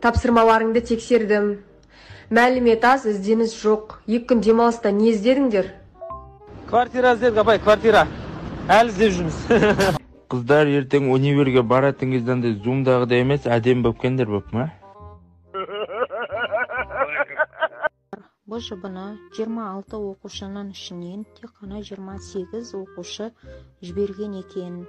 Тапсырмаларыңды тексердім. Мәлімет аз, ізденіс жоқ. 2 күн демалыста не іздедіңдер? Квартира іздедік, апай, квартира. Әлі іздеп жүрміз. Қыздар ертең универге баратын кезде андай зумдағыдай емес, әдемі болып келіңдер болып ма? БЖБ-ны 26 оқушының ішінен тек қана 28 оқушы жіберген екен.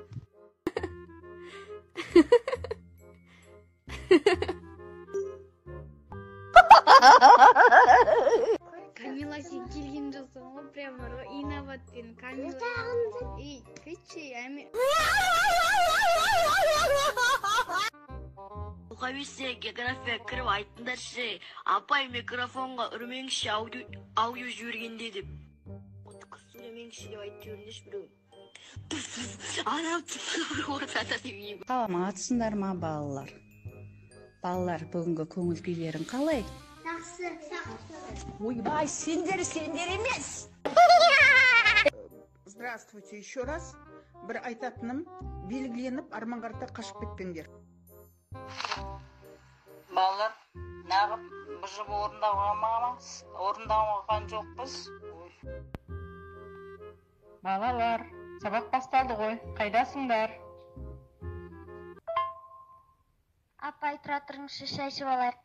Камила, сен келген жоқсың ғой, прямо инабатпен Камила. Ей, кетші, әме. Оқабесте география кіріп айттыңдаршы, апай микрофонға үрмеңізші, аудио жібергенде деп. Сөйлемеңізші деп айтып жіберіңдерші біреу. Анау ортада деп. Саламатсыңдар ма, балалар? Балалар, бүгінгі көңіл күйлерің қалай? Жақсы, жақсы. Ойбай, сендер емес. Здравствуйте еще раз. Бір айтатыным, белгіленіп арман қарата қашып кетпеңдер. Балалар, нағып БЖБ орындаған жоқпыз. Балалар, сабақ басталды ғой, қайдасыңдар? Апай, тұра тұрыңызшы, шай ішіп алайық.